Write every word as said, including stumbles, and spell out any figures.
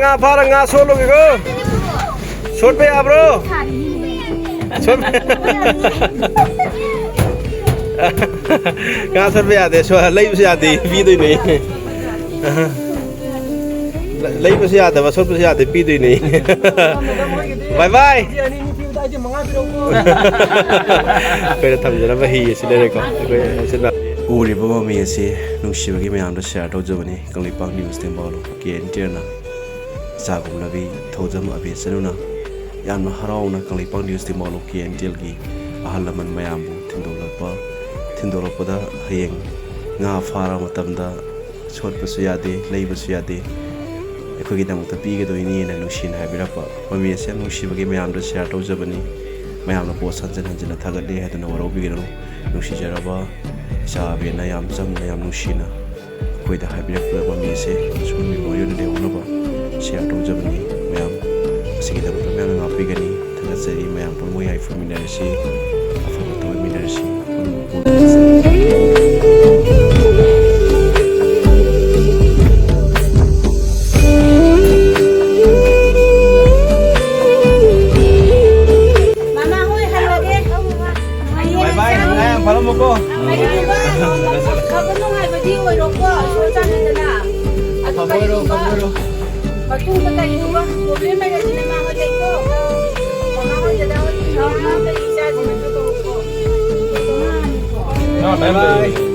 ꯉꯥ ꯐꯥꯔ ꯉꯥ ꯁꯣꯠꯂꯨꯒꯦꯀꯣ꯫ ꯁꯣꯠꯄ ꯌꯥꯕ꯭ꯔꯣ? ꯁꯣꯠꯄ-, ꯉꯥ ꯁꯣꯠꯄ ꯌꯥꯗꯦ꯫ ꯁꯣ-, ꯂꯩꯕꯁꯨ ꯌꯥꯗꯦ, ꯄꯤꯗꯣꯏꯅꯦ꯫ ꯂ-, ꯂꯩꯕꯁꯨ ꯌꯥꯗꯕ, ꯁꯣꯠꯄꯁꯨ ꯌꯥꯗꯦ, ꯄꯤꯗꯣꯏꯅꯦ꯫ ꯕꯥꯏ ꯕꯥꯏ꯫ ꯑꯩꯈꯣꯏꯅ ꯊꯝꯖꯔꯝꯕ ꯍꯤ ꯑꯁꯤ ꯂꯩꯔꯦꯀꯣ꯫ ꯑꯩꯈꯣꯏ ꯎꯔꯤꯕ ꯃꯃꯤ ꯑꯁꯤ ꯅꯨꯡꯁꯤꯕꯒꯤ ꯃꯌꯥꯝꯗ share ꯇꯧꯖꯕꯅꯤ꯫ ꯀꯪꯂꯩꯄꯥꯛ news ꯇꯦꯡꯕꯥꯎꯂꯨ ꯀꯦ ꯑꯦꯟ ꯇꯦꯟꯅ ꯏꯆꯥꯒꯨꯝꯂꯕꯤ ꯊꯧꯖꯝ ꯑꯕꯦꯆꯅꯨꯅ ꯌꯥꯝꯅ ꯍꯔꯥꯎꯅ ꯀꯪꯂꯩꯄꯥꯛ news ꯇꯦꯡꯕꯥꯎꯂꯨ ꯀꯦ ꯑꯦꯟ ꯇꯦꯟꯒꯤ ꯑꯍꯜ ꯂꯃꯟ ꯃꯌꯥꯝꯕꯨ ꯊꯤꯟꯗꯣꯛꯂꯛꯄ, ꯊꯤꯟꯗꯣꯛꯂꯛꯄꯗ ꯍꯌꯦꯡ ꯉꯥ ꯐꯥꯔ ꯃꯇꯝꯗ ꯁꯣꯠꯄꯁꯨ ꯌꯥꯗꯦ, ꯂꯩꯕꯁꯨ ꯌꯥꯗꯦ, ꯑꯩꯈꯣꯏꯒꯤꯗꯃꯛꯇ ꯄꯤꯒꯗꯣꯏꯅꯤꯅ ꯅꯨꯡꯁꯤꯅ ꯍꯥꯏꯕꯤꯔꯛꯄ꯫ ꯃꯃꯤ ꯑꯁꯤ ꯌꯥꯝ ꯅꯨꯡꯁꯤꯕꯒꯤ ꯃꯌꯥꯝꯗ share ꯇꯧꯖꯕꯅꯤ꯫ ꯃꯌꯥꯝꯅ post ꯍꯟꯖꯤꯟ ꯍꯟꯖꯤꯟꯅ ꯊꯥꯒꯠꯂꯤ ꯍꯥꯏꯗꯨꯅ ꯋꯥꯔꯧꯕꯤꯒꯅꯨ꯫ ꯅꯨꯡꯁꯤꯖꯔꯕ ꯏꯆꯥ ꯑꯕꯦꯅ ꯌꯥꯝ ꯆꯝꯅ, ꯌꯥꯝ ꯅꯨꯡꯁꯤꯅ ꯑꯩꯈꯣꯏꯗ ꯍꯥꯏꯕꯤꯔꯛꯄ ꯃꯃꯤ ꯑꯁꯦ ꯑꯁꯨꯝꯕ ꯃꯤꯑꯣꯏ ꯑꯣꯏꯅ ꯂꯩꯍꯧꯅꯕ share ꯇꯧꯖꯕꯅꯤ꯫ ꯃꯌꯥꯝ ꯑꯁꯤꯒꯤꯗꯃꯛꯇ ꯃꯌꯥꯝꯅ ꯉꯥꯛꯄꯤꯒꯅꯤ꯫ ꯊꯥꯒꯠꯆꯔꯤ꯫ ꯃꯌꯥꯝ ꯄꯨꯝꯅꯃꯛ ꯌꯥꯏꯐꯃꯤꯟꯅꯔꯁꯤ, ꯑꯐꯕ ꯇꯧꯃꯤꯟꯅꯔꯁꯤ꯫ ꯃꯃꯥ ꯍꯣꯏ ꯍꯜꯂꯒꯦ꯫ ꯍꯌꯦꯡ ꯕꯥꯏ ꯕꯥꯏ, ꯅꯨꯡꯉꯥꯏ ꯌꯥꯝ ꯐꯔꯝꯃꯨꯀꯣ꯫ ꯀꯔꯤꯒꯨꯝꯕ ꯐꯕ ꯅꯨꯡꯉꯥꯏꯕꯗꯤ ꯑꯣꯏꯔꯣꯀꯣ, ꯏꯁꯣꯔ ꯆꯥꯟꯕꯤꯗꯅ꯫ ꯑꯗꯨ ꯐꯕ ꯑꯣꯏꯔꯣ, ꯀꯔꯤꯒꯨꯝꯕ ꯐꯕ ꯑꯣꯏꯔꯣ꯫ ꯃꯇꯨꯡꯗ ꯀꯔꯤꯒꯨꯝꯕ problem ꯂꯩꯔꯗꯤ ꯅꯃꯥ ꯍꯣꯏ ꯂꯩꯀꯣ꯫ ꯃꯃꯥ ꯍꯣꯏ, ꯗꯗꯥ ꯍꯣꯏ, ꯏꯃꯥ ꯍꯣꯏ, ꯏꯆꯥꯁꯤꯡ ꯑꯗꯨ ꯇꯧꯀꯣ꯫ ꯕꯥꯏ ꯕꯥꯏ꯫